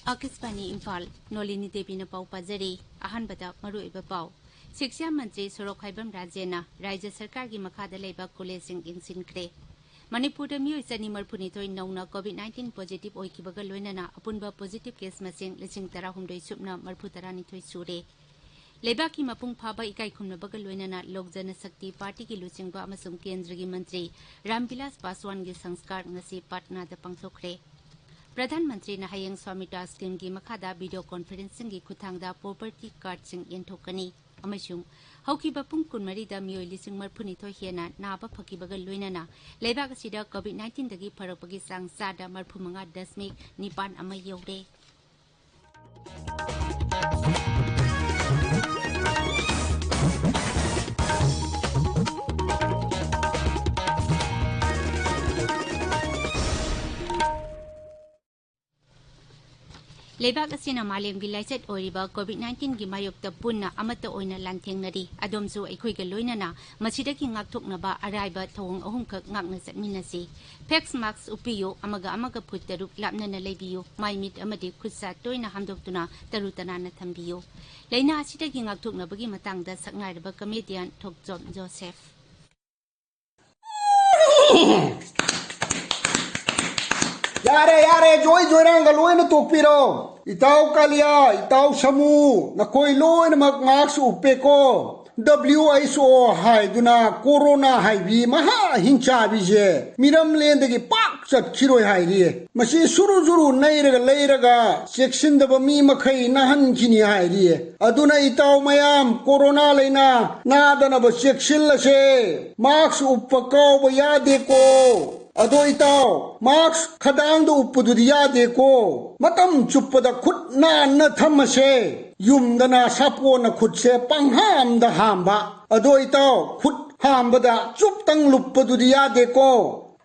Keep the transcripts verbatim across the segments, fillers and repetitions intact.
ꯑꯥꯀꯥꯁꯕꯥꯅꯤ ꯏꯝꯐꯥꯜ, ꯅꯣꯂꯤꯅꯤ ꯗꯦꯕꯤꯅ ꯄꯥꯎ ꯄꯥꯖꯔꯤ꯫ ꯑꯍꯥꯟꯕꯗ ꯃꯔꯨꯑꯣꯏꯕ ꯄꯥꯎ꯫ ꯁꯤꯛꯁꯥ ꯃꯟꯇ꯭ꯔꯤ ꯁꯣꯔꯣꯛ ꯈꯥꯏꯕꯝ ꯔꯥꯖꯦꯟꯅ ꯔꯥꯖ꯭ꯌ ꯁꯔꯀꯥꯔꯒꯤ ꯃꯈꯥꯗ ꯂꯩꯕ ꯀꯣꯂꯦꯖꯁꯤꯡ ꯌꯦꯡꯁꯤꯟꯈ꯭ꯔꯦ꯫ ꯃꯅꯤꯄꯨꯔꯗ ꯃꯤꯑꯣꯏ ꯆꯅꯤ ꯃꯔꯤꯐꯨꯅꯤꯊꯣꯏ ꯅꯧꯅ ꯀꯣꯚꯤꯗ ꯅꯥꯏꯟꯇꯤꯟ ꯄꯣꯖꯤꯇꯤꯚ ꯑꯣꯏꯈꯤꯕꯒ ꯂꯣꯏꯅꯅ ꯑꯄꯨꯟꯕ ꯄꯣꯖꯤꯇꯤꯚ ꯀꯦꯁ ꯃꯁꯤꯡ ꯂꯤꯁꯤꯡ ꯇꯔꯥꯍꯨꯝꯗꯣꯏ ꯁꯨꯞꯅ ꯃꯔꯤꯐꯨꯇꯔꯥꯅꯤꯊꯣꯏ ꯁꯨꯔꯦ꯫ ꯂꯩꯕꯥꯛꯀꯤ ꯃꯄꯨꯡ ꯐꯥꯕ ꯏꯀꯥꯏ ꯈꯨꯝꯅꯕꯒ ꯂꯣꯏꯅꯅ ꯂꯣꯛ ꯖꯅ ꯁꯛꯇꯤ ꯄꯥꯔꯇꯤꯒꯤ ꯂꯨꯆꯤꯡꯕ ꯑꯃꯁꯨꯡ ꯀꯦꯟꯗ꯭ꯔꯒꯤ ꯃꯟꯇ꯭ꯔꯤ ꯔꯥꯝꯕꯤꯂꯥꯁ ꯄꯥꯁꯋꯥꯟꯒꯤ ꯁꯪꯁꯀꯥꯔ ꯉꯁꯤ ꯄꯥꯠꯅꯥꯗ ꯄꯥꯡꯊꯣꯛꯈ꯭ꯔꯦ꯫ ꯄ꯭ꯔꯙꯥꯟ ꯃꯟꯇ꯭ꯔꯤꯅ ꯍꯌꯦꯡ ꯁ꯭ꯋꯥꯃꯤꯇꯥ ꯁ꯭ꯀꯤꯝꯒꯤ ꯃꯈꯥꯗ ꯚꯤꯗꯤꯑꯣ ꯀꯣꯟꯐꯔꯦꯟꯁꯤꯡꯒꯤ ꯈꯨꯠꯊꯥꯡꯗ ꯄ꯭ꯔꯣꯄꯔꯇꯤ ꯀꯥꯔꯗꯁꯤꯡ ꯌꯦꯟꯊꯣꯛꯀꯅꯤ ꯑꯃꯁꯨꯡ ꯍꯧꯈꯤꯕ ꯄꯨꯡ ꯀꯨꯟꯃꯔꯤꯗ ꯃꯤꯑꯣꯏ ꯂꯤꯁꯤꯡ ꯃꯔꯤꯐꯨꯅꯤꯊꯣꯏ ꯍꯦꯟꯅ ꯅꯥꯕ ꯐꯈꯤꯕꯒ ꯂꯣꯏꯅꯅ ꯂꯩꯕꯥꯛ ꯑꯁꯤꯗ ꯀꯣꯚꯤꯗ ꯅꯥꯏꯟꯇꯤꯟꯗꯒꯤ ꯐꯔꯛꯄꯒꯤ ꯆꯥꯡ ꯆꯥꯗ ꯃꯔꯤꯐꯨꯃꯉꯥ ꯗꯁꯃꯤꯛ ꯅꯤꯄꯥꯟ ꯑꯃ ꯌꯧꯔꯦ꯫ ꯂꯩꯕꯥꯛ ꯑꯁꯤꯅ ꯃꯥꯂꯦꯝꯒꯤ ꯂꯥꯏꯆꯠ ꯑꯣꯏꯔꯤꯕ ꯀꯣꯚꯤꯗ ꯅꯥꯏꯟꯇꯤꯟꯒꯤ ꯃꯥꯌꯣꯛꯇ ꯄꯨꯟꯅ ꯑꯃꯠꯇ ꯑꯣꯏꯅ ꯂꯥꯟꯊꯦꯡꯅꯔꯤ꯫ ꯑꯗꯣꯝꯁꯨ ꯑꯩꯈꯣꯏꯒ ꯂꯣꯏꯅꯅ ꯃꯁꯤꯗꯒꯤ ꯉꯥꯛꯊꯣꯛꯅꯕ ꯑꯔꯥꯏꯕ ꯊꯧꯑꯣꯡ ꯑꯍꯨꯝꯈꯛ ꯉꯥꯛꯅ ꯆꯠꯃꯤꯟꯅꯁꯤ꯫ ꯐꯦꯁ ꯃꯥꯁꯛ ꯎꯞꯄꯤꯌꯨ, ꯑꯃꯒ ꯑꯃꯒ ꯐꯨꯠ ꯇꯔꯨꯛ ꯂꯥꯞꯅꯅ ꯂꯩꯕꯤꯌꯨ, ꯃꯥꯏ ꯃꯤꯠ ꯑꯃꯗꯤ ꯈꯨꯠ ꯁꯥ ꯇꯣꯏꯅ ꯍꯥꯝꯗꯣꯛꯇꯨꯅ ꯇꯔꯨ ꯇꯅꯥꯟꯅ ꯊꯝꯕꯤꯌꯨ꯫ ꯂꯥꯏꯅꯥ ꯑꯁꯤꯗꯒꯤ ꯉꯥꯛꯊꯣꯛꯅꯕꯒꯤ ꯃꯇꯥꯡꯗ ꯁꯛꯅꯥꯏꯔꯕ ꯀꯃꯦꯗꯤꯌꯟ ꯊꯣꯛꯆꯣꯝ ꯖꯣꯁꯦꯐ꯫ ꯌꯥꯔꯦ, ꯌꯥꯔꯦ, ꯖꯣꯏ ꯖꯣꯏꯔꯥꯡꯒ ꯂꯣꯏꯅ ꯇꯣꯛꯄꯤꯔꯣ꯫ ꯏꯇꯥꯎ ꯀꯥꯂꯤꯌꯥ, ꯏꯇꯥꯎ ꯁꯃꯨ, ꯅꯈꯣꯏ ꯂꯣꯏꯅꯃꯛ ꯃꯥꯁꯛ ꯎꯞꯄꯦꯀꯣ꯫ ꯗꯕ꯭ꯂꯤꯎ ꯑꯩꯆ ꯑꯣ ꯍꯥꯏꯗꯨꯅ ꯀꯣꯔꯣꯅꯥ ꯍꯥꯏꯕꯤ ꯃꯍꯥ ꯍꯤꯡꯆꯥꯕꯤꯁꯦ ꯃꯤꯔꯝꯂꯦꯟꯗꯒꯤ ꯄꯥꯛ ꯆꯠꯈꯤꯔꯣꯏ ꯍꯥꯏꯔꯤ꯫ ꯃꯁꯤ ꯁꯨꯔꯨ ꯁꯨꯔꯨ ꯅꯩꯔꯒ ꯂꯩꯔꯒ ꯆꯦꯛꯁꯤꯟꯗꯕ ꯃꯤ ꯃꯈꯩ ꯅꯥꯍꯟꯈꯤꯅꯤ ꯍꯥꯏꯔꯤ꯫ ꯑꯗꯨꯅ ꯏꯇꯥꯎ ꯃꯌꯥꯝ, ꯀꯣꯔꯣꯅꯥ ꯂꯥꯏꯅꯥ ꯅꯥꯗꯅꯕ ꯆꯦꯛꯁꯤꯜꯂꯁꯦ꯫ ꯃꯥꯁꯛ ꯎꯞꯄ ꯀꯥꯎꯕ ꯌꯥꯗꯦꯀꯣ꯫ ꯑꯗꯣ ꯏꯇꯥꯎ, ꯃꯥꯁꯛ ꯈꯗꯥꯡꯗ ꯎꯞꯄꯗꯨꯗꯤ ꯌꯥꯗꯦꯀꯣ꯫ ꯃꯇꯝ ꯆꯨꯞꯄꯗ ꯈꯨꯠ ꯅꯥꯟꯅ ꯊꯝꯃꯁꯦ꯫ ꯌꯨꯝꯗꯅ ꯁꯥꯄꯣꯟꯅ ꯈꯨꯠꯁꯦ ꯄꯪꯍꯥꯝꯗ ꯍꯥꯝꯕ꯫ ꯑꯗꯣ ꯏꯇꯥꯎ, ꯈꯨꯠ ꯍꯥꯝꯕꯗ ꯆꯨꯞꯇꯪ ꯂꯨꯞꯄꯗꯨꯗꯤ ꯌꯥꯗꯦꯀꯣ꯫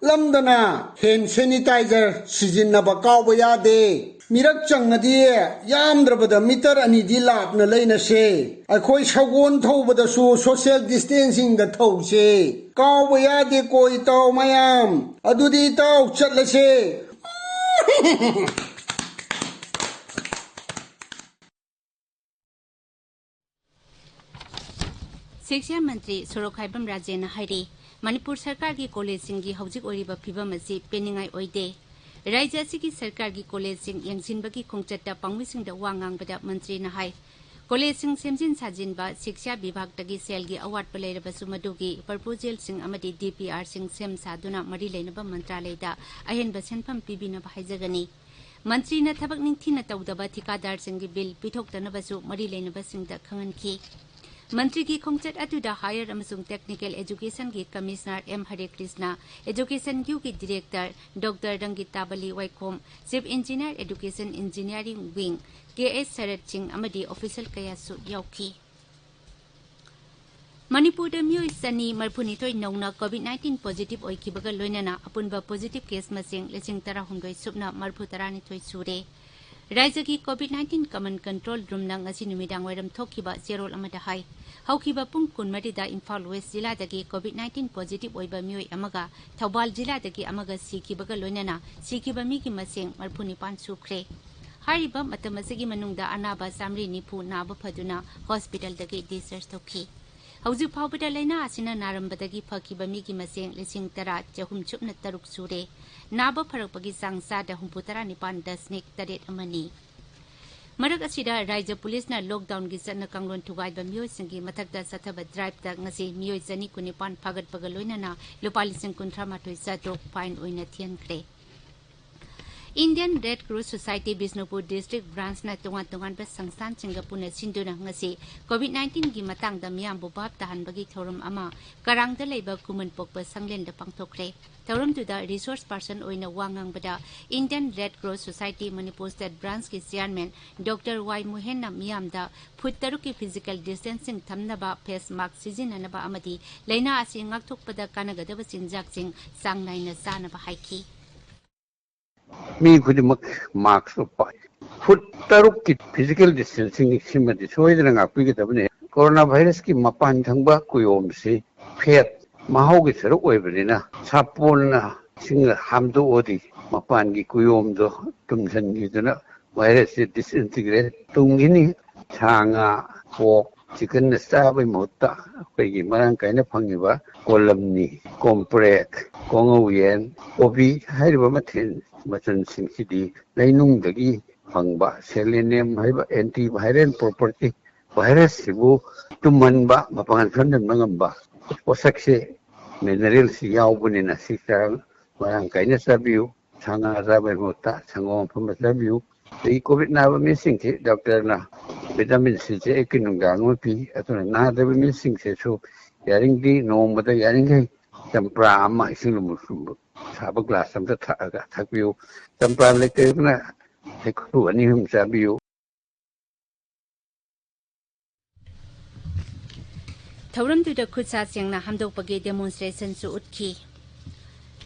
ꯂꯝꯗꯅ ꯍꯦꯟ ꯁꯦꯅꯤꯇꯥꯏꯖꯔ ꯁꯤꯖꯤꯟꯅꯕ ꯀꯥꯎꯕ ꯌꯥꯗꯦ꯫ ꯃꯤꯔꯛ ꯆꯪꯉꯗꯤ ꯌꯥꯝꯗ꯭ꯔꯕꯗ ꯃꯤꯇꯔ ꯑꯅꯤꯗꯤ ꯂꯥꯞꯅ ꯂꯩꯅꯁꯦ꯫ ꯑꯩꯈꯣꯏ ꯁꯒꯣꯜ ꯊꯧꯕꯗꯁꯨ ꯁꯣꯁꯤꯌꯦꯜ ꯗꯤꯁꯇꯦꯟꯁꯤꯡꯗ ꯊꯧꯁꯦ꯫ ꯀꯥꯎꯕ ꯌꯥꯗꯦꯀꯣ ꯏꯇꯥꯎ ꯃꯌꯥꯝ꯫ ꯑꯗꯨꯗꯤ ꯏꯇꯥꯎ ꯆꯠꯂꯁꯦ꯫ ꯁꯤꯛꯁꯥ ꯃꯟꯇ꯭ꯔꯤ ꯁꯣꯔꯣꯛꯈꯥꯏꯕꯝ ꯔꯥꯖꯦꯟꯅ ꯍꯥꯏꯔꯤ, ꯃꯅꯤꯄꯨꯔ ꯁꯔꯀꯥꯔꯒꯤ ꯀꯣꯂꯦꯖꯁꯤꯡꯒꯤ ꯍꯧꯖꯤꯛ ꯑꯣꯏꯔꯤꯕ ꯐꯤꯕꯝ ꯑꯁꯤ ꯄꯦꯟꯅꯤꯡꯉꯥꯏ ꯑꯣꯏꯗꯦ꯫ ꯔꯥꯖ꯭ꯌ ꯑꯁꯤꯒꯤ ꯁꯔꯀꯥꯔꯒꯤ ꯀꯣꯂꯦꯖꯁꯤꯡ ꯌꯦꯡꯁꯤꯟꯕꯒꯤ ꯈꯣꯡꯆꯠꯇ ꯄꯥꯎꯃꯤꯁꯤꯡꯗ ꯋꯥ ꯉꯥꯡꯕꯗ ꯃꯟꯇ꯭ꯔꯤꯅ ꯍꯥꯏ, ꯀꯣꯂꯦꯖꯁꯤꯡ ꯁꯦꯝꯖꯤꯟ ꯁꯥꯖꯤꯟꯕ, ꯁꯤꯛꯁꯥ ꯕꯤꯚꯥꯒꯇꯒꯤ ꯁꯦꯜꯒꯤ ꯑꯋꯥꯠꯄ ꯂꯩꯔꯕꯁꯨ ꯃꯗꯨꯒꯤ ꯄ꯭ꯔꯄꯣꯖꯦꯜꯁꯤꯡ ꯑꯃꯗꯤ ꯗꯤꯄꯤꯑꯥꯔꯁꯤꯡ ꯁꯦꯝ ꯁꯥꯗꯨꯅ ꯃꯔꯤ ꯂꯩꯅꯕ ꯃꯟꯇ꯭ꯔꯥꯂꯌꯗ ꯑꯍꯦꯟꯕ ꯁꯦꯟꯐꯝ ꯄꯤꯕꯤꯅꯕ ꯍꯥꯏꯖꯒꯅꯤ꯫ ꯃꯟꯇ꯭ꯔꯤꯅ ꯊꯕꯛ ꯅꯤꯡꯊꯤꯅ ꯇꯧꯗꯕ ꯊꯤꯀꯥꯗꯥꯔꯁꯤꯡꯒꯤ ꯕꯤꯜ ꯄꯤꯊꯣꯛꯇꯅꯕꯁꯨ ꯃꯔꯤ ꯂꯩꯅꯕꯁꯤꯡꯗ ꯈꯪꯍꯟꯈꯤ꯫ ꯃꯟꯇ꯭ꯔꯤꯒꯤ ꯈꯣꯡꯆꯠ ꯑꯗꯨꯗ ꯍꯥꯌꯔ ꯑꯃꯁꯨꯡ ꯇꯦꯛꯅꯤꯀꯦꯜ ꯑꯦꯖꯨꯀꯦꯁꯟꯒꯤ ꯀꯃꯤꯁꯅꯔ ꯑꯦꯝ ꯍꯔꯦ ꯀ꯭ꯔꯤꯁꯅ, ꯑꯦꯖꯨꯀꯦꯁꯟ ꯌꯨꯒꯤ director doctor Rangitabali Waikhom, chief engineer education engineering wing, K S Sarat ꯁꯤꯡ ꯑꯃꯗꯤ ꯑꯣꯐꯤꯁꯤꯌꯦꯜ ꯀꯌꯥꯁꯨ ꯌꯥꯎꯈꯤ꯫ ꯃꯅꯤꯄꯨꯔꯗ ꯃꯤꯑꯣꯏ ꯆꯅꯤ ꯃꯔꯤꯐꯨꯅꯤꯊꯣꯏ ꯅꯧꯅ ꯀꯣꯚꯤꯗ ꯅꯥꯏꯟꯇꯤꯟ ꯄꯣꯖꯤꯇꯤꯚ ꯑꯣꯏꯈꯤꯕꯒ ꯂꯣꯏꯅꯅ ꯑꯄꯨꯟꯕ ꯄꯣꯖꯤꯇꯤꯚ ꯀꯦꯁ ꯃꯁꯤꯡ ꯂꯤꯁꯤꯡ ꯇꯔꯥꯍꯨꯝꯗꯣꯏ ꯁꯨꯞꯅ ꯃꯔꯤꯐꯨ ꯇꯔꯥꯅꯤꯊꯣꯏ ꯁꯨꯔꯦ꯫ ꯔꯥꯖ꯭ꯌꯒꯤ ꯀꯣꯚꯤꯗ ꯅꯥꯏꯟꯇꯤꯟ ꯀꯃꯟ ꯀꯟꯇ꯭ꯔꯣꯜ ꯔꯨꯝꯅ ꯉꯁꯤ ꯅꯨꯃꯤꯗꯥꯡ ꯋꯥꯏꯔꯝ ꯊꯣꯛꯈꯤꯕ ꯆꯦꯔꯣꯜ ꯑꯃꯗ ꯍꯥꯏ, ꯍꯧꯈꯤꯕ ꯄꯨꯡ ꯀꯨꯟꯃꯔꯤꯗ ꯏꯝꯐꯥꯜ ꯋꯦꯁ ꯖꯤꯂꯥꯗꯒꯤ ꯀꯣꯚꯤꯗ ꯅꯥꯏꯟꯇꯤꯟ ꯄꯣꯖꯤꯇꯤꯚ ꯑꯣꯏꯕ ꯃꯤꯑꯣꯏ ꯑꯃꯒ ꯊꯧꯕꯥꯜ ꯖꯤꯂꯥꯗꯒꯤ ꯑꯃꯒ ꯁꯤꯈꯤꯕꯒ ꯂꯣꯏꯅꯅ ꯁꯤꯈꯤꯕ ꯃꯤꯒꯤ ꯃꯁꯤꯡ ꯃꯔꯤꯐꯨꯅꯤꯄꯥꯟ ꯁꯨꯈ꯭ꯔꯦ꯫ ꯍꯥꯏꯔꯤꯕ ꯃꯇꯝ ꯑꯁꯤꯒꯤ ꯃꯅꯨꯡꯗ ꯑꯅꯥꯕ ꯆꯥꯃꯔꯤ ꯅꯤꯐꯨ ꯅꯥꯕ ꯐꯗꯨꯅ ꯍꯣꯁꯄꯤꯇꯥꯜꯗꯒꯤ ꯗꯤꯁꯆꯥꯔꯖ ꯇꯧꯈꯤ꯫ ꯍꯧꯖꯤꯛ ꯐꯥꯎꯕꯗ ꯂꯥꯏꯅꯥ ꯑꯁꯤꯅ ꯅꯥꯔꯝꯕꯗꯒꯤ ꯐꯈꯤꯕ ꯃꯤꯒꯤ ꯃꯁꯤꯡ ꯂꯤꯁꯤꯡ ꯇꯔꯥ ꯆꯍꯨꯝ ꯁꯨꯞꯅ ꯇꯔꯨꯛ ꯁꯨꯔꯦ꯫ ꯅꯥꯕ ꯐꯔꯛꯄꯒꯤ ꯆꯥꯡ ꯆꯥꯗ ꯍꯨꯝꯐꯨꯇꯔꯥ ꯅꯤꯄꯥꯟ ꯗꯁꯃꯤꯛ ꯇꯔꯦꯠ ꯑꯃꯅꯤ꯫ ꯃꯔꯛ ꯑꯁꯤꯗ, ꯔꯥꯖ꯭ꯌ ꯄꯨꯂꯤꯁꯅ ꯂꯣꯛꯗꯥꯎꯟꯒꯤ ꯆꯠꯅ ꯀꯥꯡꯂꯣꯟ ꯊꯨꯒꯥꯏꯕ ꯃꯤꯑꯣꯏꯁꯤꯡꯒꯤ ꯃꯊꯛꯇ ꯆꯠꯊꯕ ꯗ꯭ꯔꯥꯏꯚꯇ ꯉꯁꯤ ꯃꯤꯑꯣꯏ ꯆꯅꯤ ꯀꯨꯟꯅꯤꯄꯥꯟ ꯐꯥꯒꯠꯄꯒ ꯂꯣꯏꯅꯅ ꯂꯨꯄꯥ ꯂꯤꯁꯤꯡ ꯀꯨꯟꯊ꯭ꯔꯥ ꯃꯥꯊꯣꯏ ꯆꯥꯇ꯭ꯔꯨꯛ ꯐꯥꯏꯟ ꯑꯣꯏꯅ ꯊꯤꯍꯟꯈ꯭ꯔꯦ꯫ Indian Red Cross Society Bishnupur district ꯕ꯭ꯔꯥꯟꯁꯅ ꯇꯣꯉꯥꯟ ꯇꯣꯉꯥꯟꯕ ꯁꯪꯁꯊꯥꯟꯁꯤꯡꯒ ꯄꯨꯟꯅ ꯁꯤꯟꯗꯨꯅ ꯉꯁꯤ ꯀꯣꯚꯤꯗ ꯅꯥꯏꯟꯇꯤꯟꯒꯤ ꯃꯇꯥꯡꯗ ꯃꯤꯌꯥꯝꯕꯨ ꯚꯥꯞ ꯇꯥꯍꯟꯕꯒꯤ ꯊꯧꯔꯝ ꯑꯃ ꯀꯔꯥꯡꯗ ꯂꯩꯕ ꯈꯨꯃꯟ ꯄꯣꯛꯄ ꯁꯪꯂꯦꯟꯗ ꯄꯥꯡꯊꯣꯛꯈ꯭ꯔꯦ꯫ ꯊꯧꯔꯝꯗꯨꯗ ꯔꯤꯁꯣꯔꯁ ꯄꯥꯔꯁꯟ ꯑꯣꯏꯅ ꯋꯥ ꯉꯥꯡꯕꯗ Indian Red Cross Society Manipur state ꯕ꯭ꯔꯥꯟꯁꯀꯤ ꯆꯤꯌꯥꯔꯃꯦꯟ ꯗꯣꯛꯇꯔ ꯋꯥꯏ ꯃꯣꯍꯦꯟꯅ ꯃꯤꯌꯥꯝꯗ ꯐꯨꯠ ꯇꯔꯨꯛꯀꯤ ꯐꯤꯖꯤꯀꯦꯜ ꯗꯤꯁꯇꯦꯟꯁꯤꯡ ꯊꯝꯅꯕ, ꯐꯦꯁ ꯃꯥꯛꯁ ꯁꯤꯖꯤꯟꯅꯅꯕ ꯑꯃꯗꯤ ꯂꯥꯏꯅꯥ ꯑꯁꯤ ꯉꯥꯛꯊꯣꯛꯄꯗ ꯀꯥꯟꯅꯒꯗꯕ ꯆꯤꯟꯖꯥꯛꯁꯤꯡ ꯆꯥꯡ ꯅꯥꯏꯅ ꯆꯥꯅꯕ ꯍꯥꯏꯈꯤ꯫ ꯃꯤ ꯈꯨꯗꯤꯡꯃꯛ ꯃꯥꯛꯁ ꯎꯞꯄ, ꯐꯨꯠ ꯇꯔꯨꯛꯀꯤ ꯐꯤꯖꯤꯀꯦꯜ ꯗꯤꯁꯇꯦꯟꯁꯤꯡ ꯁꯤꯃꯗꯤ ꯁꯣꯏꯗꯅ ꯉꯥꯛꯄꯤꯒꯗꯕꯅꯤ꯫ ꯀꯣꯔꯣꯅꯥ ꯚꯥꯏꯔꯁꯀꯤ ꯃꯄꯥꯟ ꯊꯪꯕ ꯀꯨꯌꯣꯝꯁꯤ ꯐꯦꯠ, ꯃꯍꯥꯎꯒꯤ ꯁꯔꯨꯛ ꯑꯣꯏꯕꯅꯤꯅ ꯁꯥꯄꯣꯟꯅ ꯏꯁꯤꯡ ꯍꯥꯝꯗꯣꯛꯑꯗꯤ ꯃꯄꯥꯟꯒꯤ ꯀꯨꯌꯣꯝꯗꯣ ꯇꯨꯝꯁꯤꯟꯈꯤꯗꯨꯅ ꯚꯥꯏꯔꯁꯁꯤ ꯗꯤꯁꯏꯟꯇꯤꯒ꯭ꯔꯦꯠ ꯇꯨꯡꯒꯤꯅꯤ꯫ ꯁꯥ ꯉꯥ, ꯄꯣꯛ, ꯆꯤꯀꯟꯅ ꯆꯥꯕꯒꯤ ꯃꯍꯨꯠꯇ ꯑꯩꯈꯣꯏꯒꯤ ꯃꯔꯥꯡ ꯀꯥꯏꯅ ꯐꯪꯉꯤꯕ ꯀꯣꯂꯝꯅꯤ, ꯀꯣꯝꯄ꯭ꯔꯦꯛ, ꯀꯣꯉꯧ ꯌꯦꯟ, ꯀꯣꯕꯤ ꯍꯥꯏꯔꯤꯕ ꯃꯊꯦꯜ ꯃꯆꯜꯁꯤꯡꯁꯤꯗꯤ ꯂꯩꯅꯨꯡꯗꯒꯤ ꯐꯪꯕ ꯁꯦꯂꯦꯅꯤꯌꯝ ꯍꯥꯏꯕ ꯑꯦꯟꯇꯤ ꯚꯥꯏꯔꯦꯜ ꯄ꯭ꯔꯣꯄꯔꯇꯤ, ꯚꯥꯏꯔꯁꯁꯤꯕꯨ ꯇꯨꯝꯍꯟꯕ, ꯃꯄꯥꯡꯒꯜ ꯁꯣꯟꯍꯟꯕ ꯉꯝꯕ ꯄꯣꯠꯁꯛꯁꯦ, ꯃꯤꯅꯔꯦꯜꯁꯤ ꯌꯥꯎꯕꯅꯤꯅ ꯁꯤ ꯆꯥ-, ꯃꯔꯥꯡ ꯀꯥꯏꯅ ꯆꯥꯕꯤꯌꯨ꯫ ꯁꯥ ꯉꯥ ꯆꯥꯕꯒꯤ ꯃꯍꯨꯠꯇ ꯁꯪꯒꯣꯝ ꯑꯐꯝꯕ ꯆꯥꯕꯤꯌꯨ꯫ ꯑꯗꯒꯤ ꯀꯣꯚꯤꯗ ꯅꯥꯕ ꯃꯤꯁꯤꯡꯁꯤ ꯗꯣꯛꯇꯔꯅ ꯚꯤꯇꯥꯃꯤꯟ ꯁꯤꯁꯦ ꯑꯌꯨꯛꯀꯤ ꯅꯨꯡꯗꯥꯡ ꯑꯃ ꯄꯤ꯫ ꯑꯗꯨꯅ ꯅꯥꯗꯕ ꯃꯤꯁꯤꯡꯁꯤꯁꯨ ꯌꯥꯔꯤꯉꯩ ꯅꯣꯡꯃꯗ ꯌꯥꯔꯤꯉꯩ ꯆꯝꯄ꯭ꯔꯥ ꯑꯃ ꯏꯁꯤꯡ ꯂꯨꯝꯕꯨ ꯂꯨꯝꯕꯨ ꯁꯥꯕ ꯒ꯭ꯂꯥꯁ ꯑꯃꯗ ꯊꯛꯑꯒ ꯊꯛꯄꯤꯌꯨ꯫ ꯆꯝꯄ꯭ꯔꯥ ꯂꯩꯇ꯭ꯔꯒꯅ ꯍꯩꯀ꯭ꯔꯨ ꯑꯅꯤ ꯑꯍꯨꯝ ꯆꯥꯕꯤꯌꯨ꯫ ꯊꯧꯔꯝꯗꯨꯗ ꯈꯨꯠꯁꯥ ꯁꯦꯡꯅ ꯍꯥꯝꯗꯣꯛꯄꯒꯤ ꯗꯦꯃꯣꯟꯁꯇ꯭ꯔꯦꯁꯟꯁꯨ ꯎꯠꯈꯤ꯫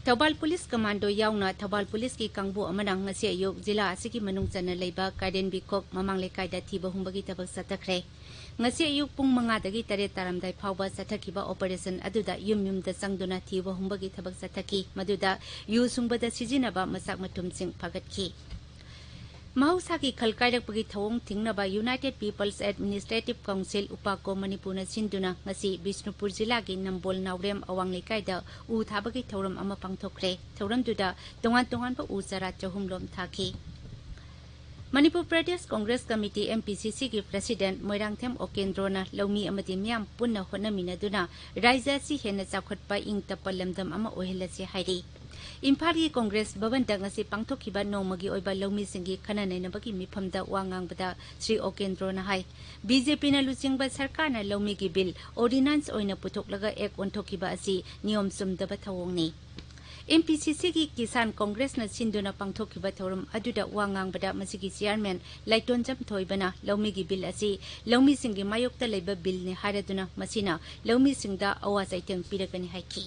ꯊꯧꯕꯥꯜ ꯄꯨꯂꯤꯁ ꯀꯃꯥꯟꯗꯣ ꯌꯥꯎꯅ ꯊꯧꯕꯥꯜ ꯄꯨꯂꯤꯁꯀꯤ ꯀꯥꯡꯕꯨ ꯑꯃꯅ ꯉꯁꯤ ꯑꯌꯨꯛ ꯖꯤꯂꯥ ꯑꯁꯤꯒꯤ ꯃꯅꯨꯡ ꯆꯟꯅ ꯂꯩꯕ ꯀꯥꯏꯔꯦꯟꯕꯤꯈꯣꯛ ꯃꯃꯥꯡ ꯂꯩꯀꯥꯏꯗ ꯊꯤꯕ ꯍꯨꯝꯕꯒꯤ ꯊꯕꯛ ꯆꯠꯊꯈ꯭ꯔꯦ꯫ ꯉꯁꯤ ꯑꯌꯨꯛ ꯄꯨꯡ ꯃꯉꯥꯗꯒꯤ ꯇꯔꯦꯠ ꯇꯥꯔꯝꯗꯥꯏ ꯐꯥꯎꯕ ꯆꯠꯊꯈꯤꯕ ꯑꯣꯄꯔꯦꯁꯟ ꯑꯗꯨꯗ ꯌꯨꯝ ꯌꯨꯝꯗ ꯆꯪꯗꯨꯅ ꯊꯤꯕ ꯍꯨꯝꯕꯒꯤ ꯊꯕꯛ ꯆꯠꯊꯈꯤ꯫ ꯃꯗꯨꯗ ꯌꯨ ꯁꯨꯡꯕꯗ ꯁꯤꯖꯤꯟꯅꯕ ꯃꯆꯥꯛ ꯃꯊꯨꯝꯁꯤꯡ ꯐꯥꯒꯠꯈꯤ꯫ ꯃꯍꯧꯁꯥꯒꯤ ꯈꯜ ꯀꯥꯏꯔꯛꯄꯒꯤ ꯊꯧꯑꯣꯡ ꯊꯤꯡꯅꯕ United People's Administrative Council, ꯎꯄꯥꯀꯣ, ꯃꯅꯤꯄꯨꯔꯅ ꯁꯤꯟꯗꯨꯅ ꯉꯁꯤ ꯕꯤꯁꯅꯨꯄꯨꯔ ꯖꯤꯂꯥꯒꯤ ꯅꯝꯕꯣꯜ ꯅꯥꯎꯔꯦꯝ ꯑꯋꯥꯡ ꯂꯩꯀꯥꯏꯗ ꯎ ꯊꯥꯕꯒꯤ ꯊꯧꯔꯝ ꯑꯃ ꯄꯥꯡꯊꯣꯛꯈ꯭ꯔꯦ꯫ ꯊꯧꯔꯝꯗꯨꯗ ꯇꯣꯉꯥꯟ ꯇꯣꯉꯥꯟꯕ ꯎ ꯆꯥꯔꯥ ꯆꯍꯨꯝ ꯂꯣꯝ ꯊꯥꯈꯤ꯫ Manipur Pradesh Congress committee, M P C C, ꯒꯤ ꯄ꯭ꯔꯁꯤꯗꯦꯟꯠ ꯃꯣꯏꯔꯥꯡꯊꯦꯝ ꯑꯣꯀꯦꯟꯗ꯭ꯔꯣꯅ ꯂꯧꯃꯤ ꯑꯃꯗꯤ ꯃꯤꯌꯥꯝ ꯄꯨꯟꯅ ꯍꯣꯠꯅꯃꯤꯟꯅꯗꯨꯅ ꯔꯥꯏꯖ꯭ꯌ ꯑꯁꯤ ꯍꯦꯟꯅ ꯆꯥꯎꯈꯠꯄ, ꯏꯪ ꯇꯞꯄ ꯂꯝꯗꯝ ꯑꯃ ꯑꯣꯏꯍꯜꯂꯁꯤ ꯍꯥꯏꯔꯤ꯫ ꯏꯝꯐꯥꯜꯒꯤ ꯀꯣꯡꯒ꯭ꯔꯦꯁ ꯚꯕꯟꯗ ꯉꯁꯤ ꯄꯥꯡꯊꯣꯛꯈꯤꯕ ꯅꯣꯡꯃꯒꯤ ꯑꯣꯏꯕ ꯂꯧꯃꯤꯁꯤꯡꯒꯤ ꯈꯟꯅ ꯅꯩꯅꯕꯒꯤ ꯃꯤꯐꯝꯗ ꯋꯥ ꯉꯥꯡꯕꯗ ꯁ꯭ꯔꯤ ꯑꯣꯀꯦꯟꯗ꯭ꯔꯣꯅ ꯍꯥꯏ, B J P ꯅ ꯂꯨꯆꯤꯡꯕ ꯁꯔꯀꯥꯔꯅ ꯂꯧꯃꯤꯒꯤ ꯕꯤꯜ ꯑꯣꯔꯗꯤꯅꯥꯟꯁ ꯑꯣꯏꯅ ꯄꯨꯊꯣꯛꯂꯒ ꯑꯦꯛ ꯑꯣꯟꯊꯣꯛꯈꯤꯕ ꯑꯁꯤ ꯅꯤꯌꯣꯝ ꯆꯨꯝꯗꯕ ꯊꯧꯑꯣꯡꯅꯤ꯫ M P C C ꯒꯤ ꯀꯤꯁꯥꯟ ꯀꯣꯡꯒ꯭ꯔꯦꯁꯅ ꯁꯤꯟꯗꯨꯅ ꯄꯥꯡꯊꯣꯛꯈꯤꯕ ꯊꯧꯔꯝ ꯑꯗꯨꯗ ꯋꯥ ꯉꯥꯡꯕꯗ ꯃꯁꯤꯒꯤ ꯆꯤꯌꯥꯔꯃꯦꯟ ꯂꯥꯏꯇꯣꯟꯖꯝ ꯊꯣꯏꯕꯅ ꯂꯧꯃꯤꯒꯤ ꯕꯤꯜ ꯑꯁꯤ ꯂꯧꯃꯤꯁꯤꯡꯒꯤ ꯃꯥꯌꯣꯛꯇ ꯂꯩꯕ ꯕꯤꯜꯅꯤ ꯍꯥꯏꯔꯗꯨꯅ ꯃꯁꯤꯅ ꯂꯧꯃꯤꯁꯤꯡꯗ ꯑꯋꯥ ꯆꯩꯊꯦꯡ ꯄꯤꯔꯛꯀꯅꯤ ꯍꯥꯏꯈꯤ꯫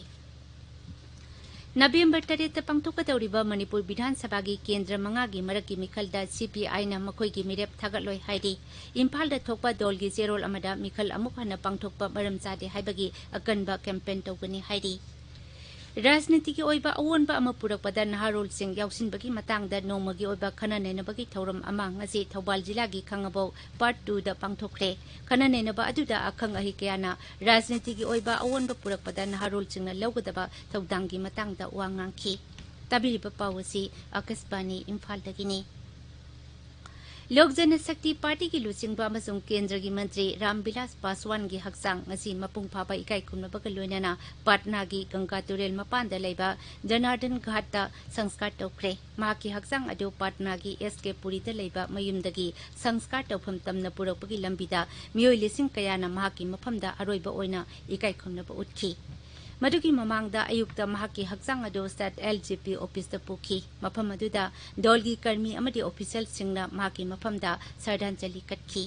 ꯅꯕꯦꯝꯕꯔ ꯇꯔꯦꯠꯇ ꯄꯥꯡꯊꯣꯛꯀꯗꯧꯔꯤꯕ ꯃꯅꯤꯄꯨꯔ ꯕꯤꯙꯥꯟ ꯁꯚꯥꯒꯤ ꯀꯦꯟꯗ꯭ꯔ ꯃꯉꯥꯒꯤ ꯃꯔꯛꯀꯤ ꯃꯤꯈꯜꯗ ꯁꯤ ꯄꯤ ꯑꯥꯏꯅ ꯃꯈꯣꯏꯒꯤ ꯃꯤꯔꯦꯞ ꯊꯥꯒꯠꯂꯣꯏ ꯍꯥꯏꯔꯤ꯫ ꯏꯝꯐꯥꯜꯗ ꯊꯣꯛꯄ ꯗꯣꯜꯒꯤ ꯆꯦꯔꯣꯜ ꯑꯃꯗ ꯃꯤꯈꯜ ꯑꯃꯨꯛ ꯍꯟꯅ ꯄꯥꯡꯊꯣꯛꯄ ꯃꯔꯝ ꯆꯥꯗꯦ ꯍꯥꯏꯕꯒꯤ ꯑꯀꯟꯕ ꯀꯦꯝꯄꯦꯟ ꯇꯧꯒꯅꯤ ꯍꯥꯏꯔꯤ꯫ ꯔꯥꯖꯅꯤꯇꯤꯒꯤ ꯑꯣꯏꯕ ꯑꯑꯣꯟꯕ ꯑꯃ ꯄꯨꯔꯛꯄꯗ ꯅꯍꯥꯔꯣꯜꯁꯤꯡ ꯌꯥꯎꯁꯤꯟꯕꯒꯤ ꯃꯇꯥꯡꯗ ꯅꯣꯡꯃꯒꯤ ꯑꯣꯏꯕ ꯈꯟꯅ ꯅꯩꯅꯕꯒꯤ ꯊꯧꯔꯝ ꯑꯃ ꯉꯁꯤ ꯊꯧꯕꯥꯜ ꯖꯤꯂꯥꯒꯤ ꯈꯥꯉꯕꯣꯛ Part Twoꯗ ꯄꯥꯡꯊꯣꯛꯈ꯭ꯔꯦ꯫ ꯈꯟꯅ ꯅꯩꯅꯕ ꯑꯗꯨꯗ ꯑꯈꯪ ꯑꯍꯩ ꯀꯌꯥꯅ ꯔꯥꯖꯅꯤꯇꯤꯒꯤ ꯑꯣꯏꯕ ꯑꯑꯣꯟꯕ ꯄꯨꯔꯛꯄꯗ ꯅꯍꯥꯔꯣꯜꯁꯤꯡꯅ ꯂꯧꯒꯗꯕ ꯊꯧꯗꯥꯡꯒꯤ ꯃꯇꯥꯡꯗ ꯋꯥ ꯉꯥꯡꯈꯤ꯫ ꯇꯥꯕꯤꯔꯤꯕ ꯄꯥꯎ ꯑꯁꯤ ꯑꯀꯥꯁꯕꯥꯅꯤ ꯏꯝꯐꯥꯜꯗꯒꯤꯅꯤ꯫ ꯂꯣꯛ ꯖꯅꯁꯛꯇꯤ ꯄꯥꯔꯇꯤꯒꯤ ꯂꯨꯆꯤꯡꯕ ꯑꯃꯁꯨꯡ ꯀꯦꯟꯗ꯭ꯔꯒꯤ ꯃꯟꯇ꯭ꯔꯤ ꯔꯥꯝꯕꯤꯂꯥꯁ ꯄꯥꯁꯋꯥꯟꯒꯤ ꯍꯛꯆꯥꯡ ꯉꯁꯤ ꯃꯄꯨꯡ ꯐꯥꯕ ꯏꯀꯥꯏ ꯈꯨꯝꯅꯕꯒ ꯂꯣꯏꯅꯅ ꯄꯥꯠꯅꯥꯒꯤ ꯒꯪꯒꯥ ꯇꯨꯔꯦꯜ ꯃꯄꯥꯟꯗ ꯂꯩꯕ ꯖꯅꯥꯔꯗꯟ ꯘꯥꯠꯇ ꯁꯪꯁꯀꯥꯔ ꯇꯧꯈ꯭ꯔꯦ꯫ ꯃꯍꯥꯛꯀꯤ ꯍꯛꯆꯥꯡ ꯑꯗꯨ ꯄꯥꯠꯅꯥꯒꯤ ꯑꯦꯁ ꯀꯦ ꯄꯨꯔꯤꯗ ꯂꯩꯕ ꯃꯌꯨꯝꯗꯒꯤ ꯁꯪꯁꯀꯥꯔ ꯇꯧꯐꯝ ꯇꯝꯅ ꯄꯨꯔꯛꯄꯒꯤ ꯂꯝꯕꯤꯗ ꯃꯤꯑꯣꯏ ꯂꯤꯁꯤꯡ ꯀꯌꯥꯅ ꯃꯍꯥꯛꯀꯤ ꯃꯐꯝꯗ ꯑꯔꯣꯏꯕ ꯑꯣꯏꯅ ꯏꯀꯥꯏ ꯈꯨꯝꯅꯕ ꯎꯠꯈꯤ꯫ ꯃꯗꯨꯒꯤ ꯃꯃꯥꯡꯗ ꯑꯌꯨꯛꯇ ꯃꯍꯥꯛꯀꯤ ꯍꯛꯆꯥꯡ ꯑꯗꯨ ꯁꯦꯠ ꯑꯦꯜ ꯖꯤ ꯄꯤ ꯑꯣꯐꯤꯁꯇ ꯄꯨꯈꯤ꯫ ꯃꯐꯝ ꯑꯗꯨꯗ ꯗꯣꯜꯒꯤ ꯀꯔꯃꯤ ꯑꯃꯗꯤ ꯑꯣꯐꯤꯁꯤꯌꯦꯜꯁꯤꯡꯅ ꯃꯍꯥꯛꯀꯤ ꯃꯐꯝꯗ ꯁ꯭ꯔꯗꯥꯟꯖꯂꯤ ꯀꯠꯈꯤ꯫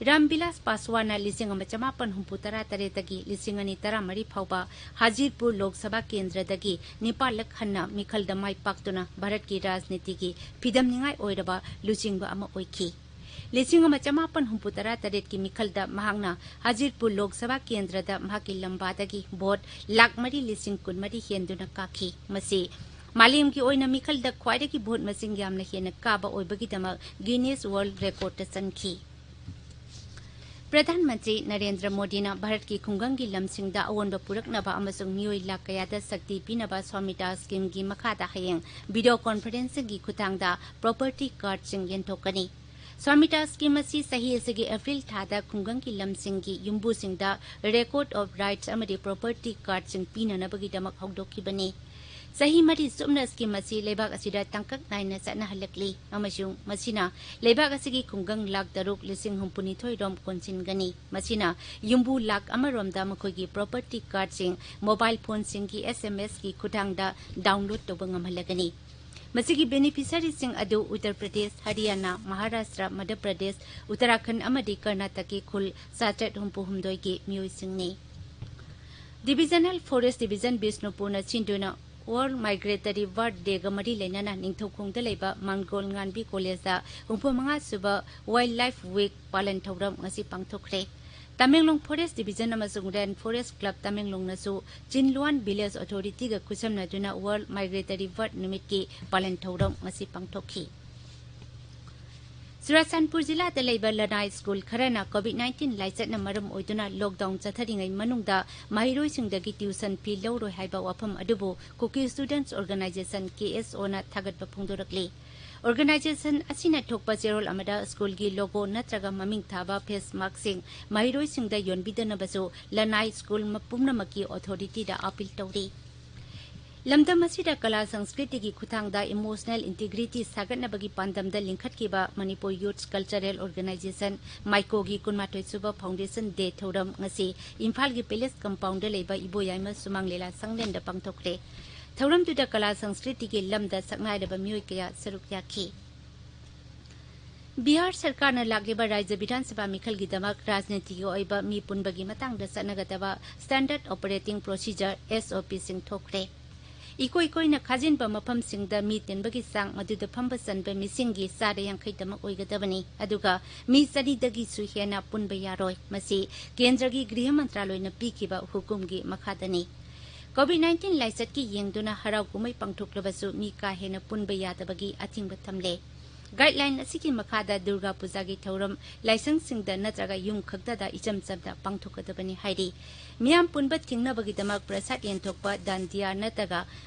ꯔꯥꯝꯕꯤꯂꯥꯁ ꯄꯥꯁꯋꯥꯟꯅ ꯂꯤꯁꯤꯡ ꯑꯃ ꯆꯃꯥꯄꯟ ꯍꯨꯝꯐꯨ ꯇꯔꯥ ꯇꯔꯦꯠꯇꯒꯤ ꯂꯤꯁꯤꯡ ꯑꯅꯤ ꯇꯔꯥ ꯃꯔꯤ ꯐꯥꯎꯕ ꯍꯥꯖꯤꯔꯄꯨꯔ ꯂꯣꯛ ꯁꯚꯥ ꯀꯦꯟꯗ꯭ꯔꯗꯒꯤ ꯅꯤꯄꯥꯜꯂꯛ ꯍꯟꯅ ꯃꯤꯈꯜꯗ ꯃꯥꯏ ꯄꯥꯛꯇꯨꯅ ꯚꯥꯔꯠꯀꯤ ꯔꯥꯖꯅꯤꯇꯤꯒꯤ ꯐꯤꯗꯝꯅꯤꯉꯥꯏ ꯑꯣꯏꯔꯕ ꯂꯨꯆꯤꯡꯕ ꯑꯃ ꯑꯣꯏꯈꯤ꯫ ꯂꯤꯁꯤꯡ ꯑꯃ ꯆꯃꯥꯄꯟ ꯍꯨꯝꯐꯨ ꯇꯔꯥ ꯇꯔꯦꯠꯀꯤ ꯃꯤꯈꯜꯗ ꯃꯍꯥꯛꯅ ꯍꯥꯖꯤꯔꯄꯨꯔ ꯂꯣꯛ ꯁꯚꯥ ꯀꯦꯟꯗ꯭ꯔꯗ ꯃꯍꯥꯛꯀꯤ ꯂꯝꯕꯥꯗꯒꯤ ꯚꯣꯠ ꯂꯥꯈ ꯃꯔꯤ ꯂꯤꯁꯤꯡ ꯀꯨꯟꯃꯔꯤ ꯍꯦꯟꯗꯨꯅ ꯀꯥꯈꯤ꯫ ꯃꯁꯤ ꯃꯥꯂꯦꯝꯒꯤ ꯑꯣꯏꯅ ꯃꯤꯈꯜꯗ ꯈ꯭ꯋꯥꯏꯗꯒꯤ ꯚꯣꯠ ꯃꯁꯤꯡ ꯌꯥꯝꯅ ꯍꯦꯟꯅ ꯀꯥꯕ ꯑꯣꯏꯕꯒꯤꯗꯃꯛ ꯒꯤꯅꯤꯁ ꯋꯥꯔꯜꯗ ꯔꯦꯀꯣꯔꯗꯇ ꯆꯟꯈꯤ꯫ ꯄ꯭ꯔꯙꯥꯟ ꯃꯟꯇ꯭ꯔꯤ ꯅꯔꯦꯟꯗ꯭ꯔ ꯃꯣꯗꯤꯅ ꯚꯥꯔꯠꯀꯤ ꯈꯨꯡꯒꯪꯒꯤ ꯂꯝꯁꯤꯡꯗ ꯑꯑꯣꯟꯕ ꯄꯨꯔꯛꯅꯕ ꯑꯃꯁꯨꯡ ꯃꯤꯑꯣꯏ ꯂꯥꯈ ꯀꯌꯥꯗ ꯁꯛꯇꯤ ꯄꯤꯅꯕ ꯁ꯭ꯋꯥꯃꯤꯇꯥ ꯁ꯭ꯀꯤꯝꯒꯤ ꯃꯈꯥꯗ ꯍꯌꯦꯡ ꯚꯤꯗꯤꯑꯣ ꯀꯣꯟꯐꯔꯦꯟꯁꯤꯡꯒꯤ ꯈꯨꯠꯊꯥꯡꯗ ꯄ꯭ꯔꯣꯄꯔꯇꯤ ꯀꯥꯔꯗꯁꯤꯡ ꯌꯦꯟꯊꯣꯛꯀꯅꯤ꯫ ꯁ꯭ꯋꯥꯃꯤꯇꯥ ꯁ꯭ꯀꯤꯝ ꯑꯁꯤ ꯆꯍꯤ ꯑꯁꯤꯒꯤ ꯑꯦꯄ꯭ꯔꯤꯜ ꯊꯥꯗ ꯈꯨꯡꯒꯪꯒꯤ ꯂꯝꯁꯤꯡꯒꯤ ꯌꯨꯝꯕꯨꯁꯤꯡꯗ ꯔꯦꯀꯣꯔꯗ ꯑꯣꯐ ꯔꯥꯏꯠꯁ ꯑꯃꯗꯤ ꯄ꯭ꯔꯣꯄꯔꯇꯤ ꯀꯥꯔꯗꯁꯤꯡ ꯄꯤꯅꯅꯕꯒꯤꯗꯃꯛ ꯍꯧꯗꯣꯛꯈꯤꯕꯅꯤ꯫ ꯆꯍꯤ ꯃꯔꯤ ꯆꯨꯞꯅ ꯁ꯭ꯀꯤꯝ ꯑꯁꯤ ꯂꯩꯕꯥꯛ ꯑꯁꯤꯗ ꯇꯥꯡꯀꯛ ꯅꯥꯏꯅ ꯆꯠꯅꯍꯜꯂꯛꯂꯤ ꯑꯃꯁꯨꯡ ꯃꯁꯤꯅ ꯂꯩꯕꯥꯛ ꯑꯁꯤꯒꯤ ꯈꯨꯡꯒꯪ ꯂꯥꯈ ꯇꯔꯨꯛ ꯂꯤꯁꯤꯡ ꯍꯨꯝꯐꯨꯅꯤꯊꯣꯏ ꯔꯣꯝ ꯀꯣꯟꯁꯤꯟꯒꯅꯤ꯫ ꯃꯁꯤꯅ ꯌꯨꯝꯕꯨ ꯂꯥꯈ ꯑꯃ ꯔꯣꯝꯗ ꯃꯈꯣꯏꯒꯤ ꯄ꯭ꯔꯣꯄꯔꯇꯤ ꯀꯥꯔꯗꯁꯤꯡ ꯃꯣꯕꯥꯏꯜ ꯐꯣꯟꯁꯤꯡꯒꯤ ꯑꯦꯁ ꯑꯦꯝ ꯑꯦꯁꯀꯤ ꯈꯨꯠꯊꯥꯡꯗ ꯗꯥꯎꯟꯂꯣꯗ ꯇꯧꯕ ꯉꯝꯍꯜꯂꯒꯅꯤ꯫ ꯃꯁꯤꯒꯤ ꯕꯦꯅꯤꯐꯤꯁꯔꯤꯁꯤꯡ ꯑꯗꯨ ꯎꯠꯇꯔ ꯄ꯭ꯔꯗꯦꯁ, ꯍꯔꯤꯌꯥꯅꯥ, ꯃꯍꯥꯔꯥꯁꯇ꯭ꯔ, ꯃꯙ꯭ꯌ ꯄ꯭ꯔꯗꯦꯁ, ꯎꯠꯇꯔꯥꯈꯟꯗ ꯑꯃꯗꯤ ꯀꯔꯅꯥꯇꯀꯒꯤ ꯈꯨꯜ ꯆꯥꯇ꯭ꯔꯦꯠ ꯍꯨꯝꯐꯨ ꯍꯨꯝꯗꯣꯏꯒꯤ ꯃꯤꯑꯣꯏꯁꯤꯡꯅꯤ꯫ ꯗꯤꯚꯤꯖꯅꯦꯜ ꯐꯣꯔꯦꯁ ꯗꯤꯚꯤꯖꯟ ꯕꯤꯁꯅꯨꯄꯨꯔꯅ ꯁꯤꯟꯗꯨꯅ World Migratory Bird Day-ꯒ ꯃꯔꯤ ꯂꯩꯅꯅ ꯅꯤꯡꯊꯧꯈꯣꯡꯗ ꯂꯩꯕ ꯃꯥꯡꯒꯣꯜ ꯉꯥꯟꯕꯤ ꯀꯣꯂꯦꯖꯇ ꯍꯨꯝꯐꯨ ꯃꯉꯥ ꯁꯨꯕ Wildlife Week ꯄꯥꯂꯟ ꯊꯧꯔꯝ ꯉꯁꯤ ꯄꯥꯡꯊꯣꯛꯈ꯭ꯔꯦ꯫ ꯇꯃꯦꯡꯂꯣꯡ Forest Division ꯑꯃꯁꯨꯡ Rain Forest Club ꯇꯃꯦꯡꯂꯣꯡꯅꯁꯨ ꯆꯤꯟꯂꯨꯋꯥꯟ Village Authority-ꯒ ꯈꯨꯠꯁꯝꯅꯗꯨꯅ World Migratory Bird ꯅꯨꯃꯤꯠꯀꯤ ꯄꯥꯂꯟ ꯊꯧꯔꯝ ꯉꯁꯤ ꯄꯥꯡꯊꯣꯛꯈꯤ꯫ ꯆꯨꯔꯥꯆꯥꯟꯄꯨꯔ ꯖꯤꯂꯥꯗ ꯂꯩꯕ ꯂꯅꯥꯏ ꯁ꯭ꯀꯨꯜ ꯈꯔꯅ COVID nineteen ꯂꯥꯏꯆꯠꯅ ꯃꯔꯝ ꯑꯣꯏꯗꯨꯅ lockdown ꯆꯠꯊꯔꯤꯉꯩ ꯃꯅꯨꯡꯗ ꯃꯍꯩꯔꯣꯏꯁꯤꯡꯗꯒꯤ tuition fee ꯂꯧꯔꯣꯏ ꯍꯥꯏꯕ ꯋꯥꯐꯝ ꯑꯗꯨꯕꯨ Kuki Students Organisation, K S O-ꯅ ꯊꯥꯒꯠꯄ ꯐꯣꯡꯗꯣꯔꯛꯂꯤ꯫ Organisation ꯑꯁꯤꯅ ꯊꯣꯛꯄ ꯆꯦꯔꯣꯜ ꯑꯃꯗ ꯁ꯭ꯀꯨꯜꯒꯤ logo ꯅꯠꯇ꯭ꯔꯒ ꯃꯃꯤꯡ ꯊꯥꯕ face mask-ꯁꯤꯡ ꯃꯍꯩꯔꯣꯏꯁꯤꯡꯗ ꯌꯣꯟꯕꯤꯗꯅꯕꯁꯨ ꯂꯅꯥꯏ ꯁ꯭ꯀꯨꯜ ꯃ-, ꯄꯨꯝꯅꯃꯛꯀꯤ authority-ꯗ appeal ꯇꯧꯔꯤ꯫ ꯂꯝꯗꯝ ꯑꯁꯤꯗ ꯀꯂꯥ ꯁꯪꯁꯀ꯭ꯔꯤꯇꯤꯒꯤ ꯈꯨꯠꯊꯥꯡꯗ emotional integrity ꯁꯥꯒꯠꯅꯕꯒꯤ ꯄꯥꯟꯗꯝꯗ ꯂꯤꯡꯈꯠꯈꯤꯕ Manipur Youth Cultural Organisation, ꯃꯥꯏꯀꯣꯒꯤ ꯀꯨꯟꯃꯥꯊꯣꯏ ꯁꯨꯕ Foundation Day ꯊꯧꯔꯝ ꯉꯁꯤ ꯏꯝꯐꯥꯜꯒꯤ Palace Compound-ꯗ ꯂꯩꯕ ꯏꯕꯣꯌꯥꯏꯃ ꯁꯨꯃꯥꯡ ꯂꯤꯂꯥ ꯁꯪꯂꯦꯟꯗ ꯄꯥꯡꯊꯣꯛꯈ꯭ꯔꯦ꯫ ꯊꯧꯔꯝꯗꯨꯗ ꯀꯂꯥ ꯁꯪꯁꯀ꯭ꯔꯤꯇꯤꯒꯤ ꯂꯝꯗ ꯁꯛꯅꯥꯏꯔꯕ ꯃꯤꯑꯣꯏ ꯀꯌꯥ ꯁꯔꯨꯛ ꯌꯥꯈꯤ꯫ ꯕꯤꯍꯥꯔ ꯁꯔꯀꯥꯔꯅ ꯂꯥꯛꯂꯤꯕ ꯔꯥꯖ꯭ꯌ ꯕꯤꯙꯥꯟ ꯁꯚꯥ ꯃꯤꯈꯜꯒꯤꯗꯃꯛ ꯔꯥꯖꯅꯤꯇꯤꯒꯤ ꯑꯣꯏꯕ ꯃꯤ ꯄꯨꯟꯕꯒꯤ ꯃꯇꯥꯡꯗ ꯆꯠꯅꯒꯗꯕ Standard Operating Procedure, S O P-ꯁꯤꯡ ꯊꯣꯛꯈ꯭ꯔꯦ꯫ ꯏꯀꯣꯏ ꯀꯣꯏꯅ ꯈꯥꯖꯤꯟꯕ ꯃꯐꯝꯁꯤꯡꯗ ꯃꯤ ꯇꯤꯟꯕꯒꯤ ꯆꯥꯡ, ꯃꯗꯨꯗ ꯐꯝꯕ ꯆꯟꯕ ꯃꯤꯁꯤꯡꯒꯤ ꯆꯥꯗ ꯌꯥꯡꯈꯩꯗꯃꯛ ꯑꯣꯏꯒꯗꯕꯅꯤ, ꯑꯗꯨꯒ ꯃꯤ ꯆꯅꯤꯗꯒꯤꯁꯨ ꯍꯦꯟꯅ ꯄꯨꯟꯕ ꯌꯥꯔꯣꯏ꯫ ꯃꯁꯤ ꯀꯦꯟꯗ꯭ꯔꯒꯤ ꯒ꯭ꯔꯤꯍ ꯃꯟꯇ꯭ꯔꯥꯂꯣꯏꯅ ꯄꯤꯈꯤꯕ ꯍꯨꯀꯨꯝꯒꯤ ꯃꯈꯥꯗꯅꯤ꯫ COVID nineteen ꯂꯥꯏꯆꯠꯀꯤ ꯌꯦꯡꯗꯨꯅ ꯍꯔꯥꯎ ꯀꯨꯝꯍꯩ ꯄꯥꯡꯊꯣꯛꯂꯕꯁꯨ ꯃꯤ ꯀꯥ ꯍꯦꯟꯅ ꯄꯨꯟꯕ ꯌꯥꯗꯕꯒꯤ ꯑꯊꯤꯡꯕ ꯊꯝꯂꯦ꯫ Guideline ꯑꯁꯤꯒꯤ ꯃꯈꯥꯗ ꯗꯨꯔꯒꯥ ꯄꯨꯖꯥꯒꯤ ꯊꯧꯔꯝ ꯂꯥꯏꯁꯪꯁꯤꯡꯗ ꯅꯠꯇ꯭ꯔꯒ ꯌꯨꯝ ꯈꯛꯇꯗ ꯏꯆꯝ ꯆꯝꯅ ꯄꯥꯡꯊꯣꯛꯀꯗꯕꯅꯤ ꯍꯥꯏꯔꯤ꯫ ꯃꯤꯌꯥꯝ ꯄꯨꯟꯕ ꯊꯤꯡꯅꯕꯒꯤꯗꯃꯛ ꯄ꯭ꯔꯁꯥꯗ ꯌꯦꯟꯊꯣꯛꯄ, ꯗꯥꯟꯗꯤꯌꯥ ꯅꯠꯇ꯭ꯔꯒ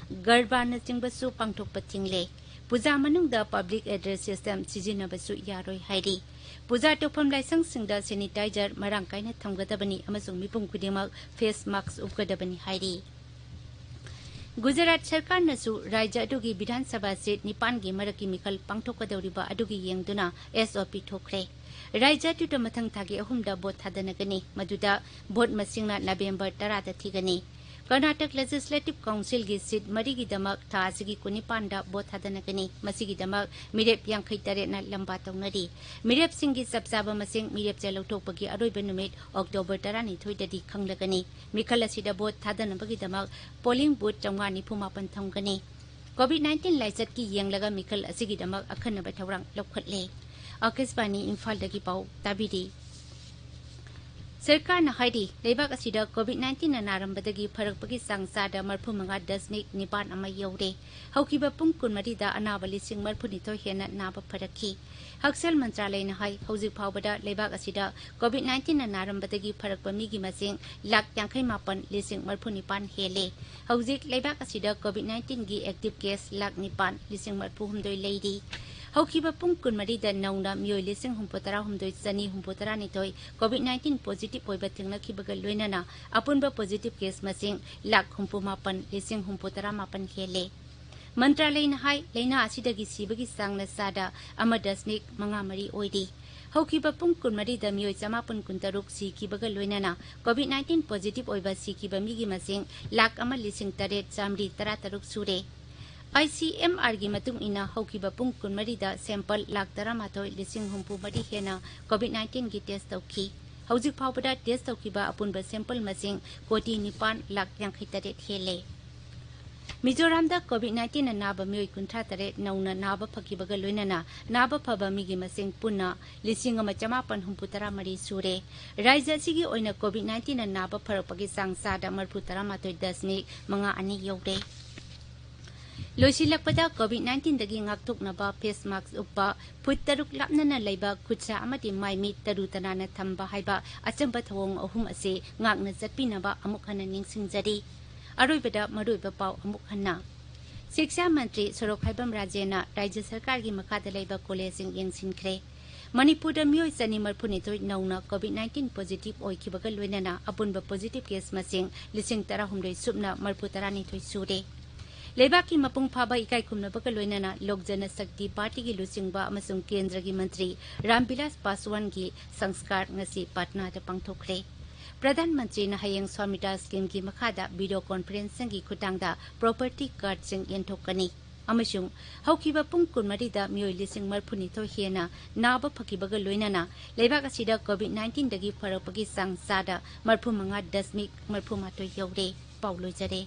ꯒꯔꯕꯥꯅꯆꯤꯡꯕꯁꯨ ꯄꯥꯡꯊꯣꯛꯄ ꯊꯤꯡꯂꯦ꯫ ꯄꯨꯖꯥ ꯃꯅꯨꯡꯗ public address system ꯁꯤꯖꯤꯟꯅꯕꯁꯨ ꯌꯥꯔꯣꯏ ꯍꯥꯏꯔꯤ꯫ ꯄꯨꯖꯥ ꯇꯧꯐꯝ ꯂꯥꯏꯁꯪꯁꯤꯡꯗ sanitizer ꯃꯔꯥꯡ ꯀꯥꯏꯅ ꯊꯝꯒꯗꯕꯅꯤ ꯑꯃꯁꯨꯡ ꯃꯤꯄꯨꯝ ꯈꯨꯗꯤꯡꯃꯛ face mask ꯎꯞꯀꯗꯕꯅꯤ ꯍꯥꯏꯔꯤ꯫ ꯒꯨꯖꯔꯥꯠ ꯁꯔꯀꯥꯔꯅꯁꯨ ꯔꯥꯖ꯭ꯌ ꯑꯗꯨꯒꯤ ꯕꯤꯙꯥꯟ ꯁꯚꯥ seat ꯅꯤꯄꯥꯟꯒꯤ ꯃꯔꯛꯀꯤ ꯃꯤꯈꯜ ꯄꯥꯡꯊꯣꯛꯀꯗꯧꯔꯤꯕ ꯑꯗꯨꯒꯤ ꯌꯦꯡꯗꯨꯅ S O P ꯊꯣꯛꯈ꯭ꯔꯦ꯫ ꯔꯥꯖ꯭ꯌ ꯑꯗꯨꯗ ꯃꯊꯪ ꯊꯥꯒꯤ ꯑꯍꯨꯝꯗ vote ꯊꯥꯗꯅꯒꯅꯤ, ꯃꯗꯨꯗ vote ꯃꯁꯤꯡꯅ November ꯇꯔꯥꯗ ꯊꯤꯒꯅꯤ꯫ ꯀꯔꯅꯥꯇꯛ ꯂꯦꯖꯤꯁꯂꯦꯇꯤꯚ ꯀꯥꯎꯟꯁꯤꯜꯒꯤ ꯁꯤꯠ ꯃꯔꯤꯒꯤꯗꯃꯛ ꯊꯥ ꯑꯁꯤꯒꯤ ꯀꯨꯟꯅꯤꯄꯥꯟꯗ ꯚꯣꯠ ꯊꯥꯗꯅꯒꯅꯤ꯫ ꯃꯁꯤꯒꯤꯗꯃꯛ ꯃꯤꯔꯦꯞ ꯌꯥꯡꯈꯩ ꯇꯔꯦꯠꯅ ꯂꯝꯕꯥ ꯇꯧꯅꯔꯤ꯫ ꯃꯤꯔꯦꯞꯁꯤꯡꯒꯤ ꯆꯞ ꯆꯥꯕ ꯃꯁꯤꯡ ꯃꯤꯔꯦꯞꯆꯦ ꯂꯧꯊꯣꯛꯄꯒꯤ ꯑꯔꯣꯏꯕ ꯅꯨꯃꯤꯠ ꯑꯣꯛꯇꯣꯕꯔ ꯇꯔꯥꯅꯤꯊꯣꯏꯗꯗꯤ ꯈꯪꯂꯒꯅꯤ꯫ ꯃꯤꯈꯜ ꯑꯁꯤꯗ ꯚꯣꯠ ꯊꯥꯗꯅꯕꯒꯤꯗꯃꯛ ꯄꯣꯂꯤꯡ ꯕꯨꯊ ꯆꯥꯝꯃꯉꯥ ꯅꯤꯐꯨ ꯃꯥꯄꯟ ꯊꯝꯒꯅꯤ꯫ ꯀꯣꯚꯤꯗ ꯅꯥꯏꯟꯇꯤꯟ ꯂꯥꯏꯆꯠꯀꯤ ꯌꯦꯡꯂꯒ ꯃꯤꯈꯜ ꯑꯁꯤꯒꯤꯗꯃꯛ ꯑꯈꯟꯅꯕ ꯊꯧꯔꯥꯡ ꯂꯧꯈꯠꯂꯦ꯫ ꯑꯥꯀꯥꯁꯕꯥꯅꯤ ꯏꯝꯐꯥꯜꯗꯒꯤ ꯄꯥꯎ ꯇꯥꯕꯤꯔꯤ꯫ ꯁꯔꯀꯥꯔꯅ ꯍꯥꯏꯔꯤ, ꯂꯩꯕꯥꯛ ꯑꯁꯤꯗ ꯀꯣꯚꯤꯗ ꯅꯥꯏꯟꯇꯤꯟꯅ ꯅꯥꯔꯝꯕꯗꯒꯤ ꯐꯔꯛꯄꯒꯤ ꯆꯥꯡ ꯆꯥꯗ ꯃꯔꯤꯐꯨ ꯃꯉꯥ ꯗꯁꯃꯤꯛ ꯅꯤꯄꯥꯟ ꯑꯃ ꯌꯧꯔꯦ꯫ ꯍꯧꯈꯤꯕ ꯄꯨꯡ ꯀꯨꯟꯃꯔꯤꯗ ꯑꯅꯥꯕ ꯂꯤꯁꯤꯡ ꯃꯔꯤꯐꯨ ꯅꯤꯊꯣꯏ ꯍꯦꯟꯅ ꯅꯥꯕ ꯐꯔꯛꯈꯤ꯫ ꯍꯛꯁꯦꯜ ꯃꯟꯇ꯭ꯔꯥꯂꯌꯅ ꯍꯥꯏ, ꯍꯧꯖꯤꯛ ꯐꯥꯎꯕꯗ ꯂꯩꯕꯥꯛ ꯑꯁꯤꯗ ꯀꯣꯚꯤꯗ ꯅꯥꯏꯟꯇꯤꯟꯅ ꯅꯥꯔꯝꯕꯗꯒꯤ ꯐꯔꯛꯄ ꯃꯤꯒꯤ ꯃꯁꯤꯡ ꯂꯥꯈ ꯌꯥꯡꯈꯩ ꯃꯥꯄꯟ ꯂꯤꯁꯤꯡ ꯃꯔꯤꯐꯨ ꯅꯤꯄꯥꯟ ꯍꯦꯜꯂꯦ꯫ ꯍꯧꯖꯤꯛ ꯂꯩꯕꯥꯛ ꯑꯁꯤꯗ ꯀꯣꯚꯤꯗ ꯅꯥꯏꯟꯇꯤꯟꯒꯤ ꯑꯦꯛꯇꯤꯚ ꯀꯦꯁ ꯂꯥꯈ ꯅꯤꯄꯥꯟ ꯂꯤꯁꯤꯡ ꯃꯔꯤꯐꯨ ꯍꯨꯝꯗꯣꯏ ꯂꯩꯔꯤ꯫ ꯍꯧꯈꯤꯕ ꯄꯨꯡ ꯀꯨꯟꯃꯔꯤꯗ ꯅꯧꯅ ꯃꯤꯑꯣꯏ ꯂꯤꯁꯤꯡ ꯍꯨꯝꯐꯨ ꯇꯔꯥ ꯍꯨꯝꯗꯣꯏ ꯆꯅꯤ ꯍꯨꯝꯐꯨ ꯇꯔꯥ ꯅꯤꯊꯣꯏ ꯀꯣꯚꯤꯗ ꯅꯥꯏꯟꯇꯤꯟ ꯄꯣꯖꯤꯇꯤꯚ ꯑꯣꯏꯕ ꯊꯦꯡꯅꯈꯤꯕꯒ ꯂꯣꯏꯅꯅ ꯑꯄꯨꯟꯕ ꯄꯣꯖꯤꯇꯤꯚ ꯀꯦꯁ ꯃꯁꯤꯡ ꯂꯥꯈ ꯍꯨꯝꯐꯨ ꯃꯥꯄꯟ ꯂꯤꯁꯤꯡ ꯍꯨꯝꯐꯨ ꯇꯔꯥ ꯃꯥꯄꯟ ꯍꯦꯜꯂꯦ꯫ ꯃꯟꯇ꯭ꯔꯥꯂꯌꯅ ꯍꯥꯏ, ꯂꯥꯏꯅꯥ ꯑꯁꯤꯗꯒꯤ ꯁꯤꯕꯒꯤ ꯆꯥꯡꯅ ꯆꯥꯗ ꯑꯃ ꯗꯁꯃꯤꯛ ꯃꯉꯥ ꯃꯔꯤ ꯑꯣꯏꯔꯤ꯫ ꯍꯧꯈꯤꯕ ꯄꯨꯡ ꯀꯨꯟꯃꯔꯤꯗ ꯃꯤꯑꯣꯏ ꯆꯃꯥꯄꯟ ꯀꯨꯟꯇꯔꯨꯛ ꯁꯤꯈꯤꯕꯒ ꯂꯣꯏꯅꯅ ꯀꯣꯚꯤꯗ ꯅꯥꯏꯟꯇꯤꯟ ꯄꯣꯖꯤꯇꯤꯚ ꯑꯣꯏꯕ ꯁꯤꯈꯤꯕ ꯃꯤꯒꯤ ꯃꯁꯤꯡ ꯂꯥꯈ ꯑꯃ ꯂꯤꯁꯤꯡ ꯇꯔꯦꯠ ꯆꯥꯃꯔꯤ ꯇꯔꯥ ꯇꯔꯨꯛ ꯁꯨꯔꯦ꯫ ꯑꯥꯏ ꯁꯤ ꯑꯦꯝ ꯑꯥꯔꯒꯤ ꯃꯇꯨꯡ ꯏꯟꯅ ꯍꯧꯈꯤꯕ ꯄꯨꯡ ꯀꯨꯟꯃꯔꯤꯗ ꯁꯦꯝꯄꯜ ꯂꯥꯈ ꯇꯔꯥꯃꯥꯊꯣꯏ ꯂꯤꯁꯤꯡ ꯍꯨꯝꯐꯨ ꯃꯔꯤ ꯍꯦꯟꯅ ꯀꯣꯚꯤꯗ ꯅꯥꯏꯟꯇꯤꯟꯒꯤ ꯇꯦꯁ ꯇꯧꯈꯤ꯫ ꯍꯧꯖꯤꯛ ꯐꯥꯎꯕꯗ ꯇꯦꯁ ꯇꯧꯈꯤꯕ ꯑꯄꯨꯟꯕ ꯁꯦꯝꯄꯜ ꯃꯁꯤꯡ ꯀꯣꯇꯤ ꯅꯤꯄꯥꯟ ꯂꯥꯈ ꯌꯥꯡꯈꯩ ꯇꯔꯦꯠ ꯍꯦꯜꯂꯦ꯫ ꯃꯤꯖꯣꯔꯥꯝꯗ ꯀꯣꯚꯤꯗ ꯅꯥꯏꯟꯇꯤꯟꯅ ꯅꯥꯕ ꯃꯤꯑꯣꯏ ꯀꯨꯟꯊ꯭ꯔꯥ ꯇꯔꯦꯠ ꯅꯧꯅ ꯅꯥꯕ ꯐꯈꯤꯕꯒ ꯂꯣꯏꯅꯅ ꯅꯥꯕ ꯐꯕ ꯃꯤꯒꯤ ꯃꯁꯤꯡ ꯄꯨꯟꯅ ꯂꯤꯁꯤꯡ ꯑꯃ ꯆꯃꯥꯄꯟ ꯍꯨꯝꯐꯨ ꯇꯔꯥ ꯃꯔꯤ ꯁꯨꯔꯦ꯫ ꯔꯥꯖ꯭ꯌ ꯑꯁꯤꯒꯤ ꯑꯣꯏꯅ ꯀꯣꯚꯤꯗ ꯅꯥꯏꯟꯇꯤꯟꯅ ꯅꯥꯕ ꯐꯔꯛꯄꯒꯤ ꯆꯥꯡ ꯆꯥꯗ ꯃꯔꯤꯐꯨ ꯇꯔꯥꯃꯥꯊꯣꯏ ꯗꯁꯃꯤꯛ ꯃꯉꯥ ꯑꯅꯤ ꯌꯧꯔꯦ꯫ ꯂꯣꯏꯁꯤꯜꯂꯛꯄꯗ, ꯀꯣꯚꯤꯗ ꯅꯥꯏꯟꯇꯤꯟꯗꯒꯤ ꯉꯥꯛꯊꯣꯛꯅꯕ ꯐꯦꯁ ꯃꯥꯛꯁ ꯎꯞꯄ, ꯐꯨꯠ ꯇꯔꯨꯛ ꯂꯥꯞꯅꯅ ꯂꯩꯕ, ꯈꯨꯠꯁꯥ ꯑꯃꯗꯤ ꯃꯥꯏ ꯃꯤꯠ ꯇꯔꯨ ꯇꯅꯥꯟꯅ ꯊꯝꯕ ꯍꯥꯏꯕ ꯑꯆꯝꯕ ꯊꯧꯑꯣꯡ ꯑꯍꯨꯝ ꯑꯁꯤ ꯉꯥꯛꯅ ꯆꯠꯄꯤꯅꯕ ꯑꯃꯨꯛ ꯍꯟꯅ ꯅꯤꯡꯁꯤꯡꯖꯔꯤ꯫ ꯑꯔꯣꯏꯕꯗ ꯃꯔꯨꯑꯣꯏꯕ ꯄꯥꯎ ꯑꯃꯨꯛ ꯍꯟꯅ꯫ ꯁꯤꯛꯁꯥ ꯃꯟꯇ꯭ꯔꯤ ꯁꯣꯔꯣꯛꯈꯥꯏꯕꯝ ꯔꯥꯖꯦꯟꯅ ꯔꯥꯖ꯭ꯌ ꯁꯔꯀꯥꯔꯒꯤ ꯃꯈꯥꯗ ꯂꯩꯕ ꯀꯣꯂꯦꯖꯁꯤꯡ ꯌꯦꯡꯁꯤꯟꯈ꯭ꯔꯦ꯫ ꯃꯅꯤꯄꯨꯔꯗ ꯃꯤꯑꯣꯏ ꯆꯅꯤ ꯃꯔꯤꯐꯨ ꯅꯤꯊꯣꯏ ꯅꯧꯅ ꯀꯣꯚꯤꯗ ꯅꯥꯏꯟꯇꯤꯟ ꯄꯣꯖꯤꯇꯤꯚ ꯑꯣꯏꯈꯤꯕꯒ ꯂꯣꯏꯅꯅ ꯑꯄꯨꯟꯕ ꯄꯣꯖꯤꯇꯤꯚ ꯀꯦꯁ ꯃꯁꯤꯡ ꯂꯤꯁꯤꯡ ꯇꯔꯥꯍꯨꯝꯗꯣꯏ ꯁꯨꯞꯅ ꯃꯔꯤꯐꯨ ꯇꯔꯥꯅꯤꯊꯣꯏ ꯁꯨꯔꯦ꯫ ꯂꯩꯕꯥꯛꯀꯤ ꯃꯄꯨꯡ ꯐꯥꯕ ꯏꯀꯥꯏ ꯈꯨꯝꯅꯕꯒ ꯂꯣꯏꯅꯅ ꯂꯣꯛ ꯖꯅꯁꯛꯇꯤ ꯄꯥꯔꯇꯤꯒꯤ ꯂꯨꯆꯤꯡꯕ ꯑꯃꯁꯨꯡ ꯀꯦꯟꯗ꯭ꯔꯒꯤ ꯃꯟꯇ꯭ꯔꯤ ꯔꯥꯝꯕꯤꯂꯥꯁ ꯄꯥꯁꯋꯥꯟꯒꯤ ꯁꯪꯁꯀꯥꯔ ꯉꯁꯤ ꯄꯥꯠꯅꯥꯗ ꯄꯥꯡꯊꯣꯛꯈ꯭ꯔꯦ꯫ ꯄ꯭ꯔꯙꯥꯟ ꯃꯟꯇ꯭ꯔꯤꯅ ꯍꯌꯦꯡ ꯁ꯭ꯋꯥꯃꯤꯇꯥ ꯁ꯭ꯀꯤꯝꯒꯤ ꯃꯈꯥꯗ ꯚꯤꯗꯤꯑꯣ ꯀꯣꯟꯐꯔꯦꯟꯁꯤꯡꯒꯤ ꯈꯨꯠꯊꯥꯡꯗ ꯄ꯭ꯔꯣꯄꯔꯇꯤ ꯀꯥꯔꯗꯁꯤꯡ ꯌꯦꯟꯊꯣꯛꯀꯅꯤ꯫ ꯑꯃꯁꯨꯡ ꯍꯧꯈꯤꯕ ꯄꯨꯡ ꯀꯨꯟꯃꯔꯤꯗ ꯃꯤꯑꯣꯏ ꯂꯤꯁꯤꯡ ꯃꯔꯤꯐꯨꯅꯤꯊꯣꯏ ꯍꯦꯟꯅ ꯅꯥꯕ ꯐꯈꯤꯕꯒ ꯂꯣꯏꯅꯅ ꯂꯩꯕꯥꯛ ꯑꯁꯤꯗ ꯀꯣꯚꯤꯗ ꯅꯥꯏꯟꯇꯤꯟꯗꯒꯤ ꯐꯔꯛꯄꯒꯤ ꯆꯥꯡ ꯆꯥꯗ ꯃꯔꯤꯐꯨꯃꯉꯥ ꯗꯁꯃꯤꯛ ꯃꯔꯤꯐꯨꯃꯥꯊꯣꯏ ꯌꯧꯔꯦ꯫ ꯄꯥꯎ ꯂꯣꯏꯖꯔꯦ꯫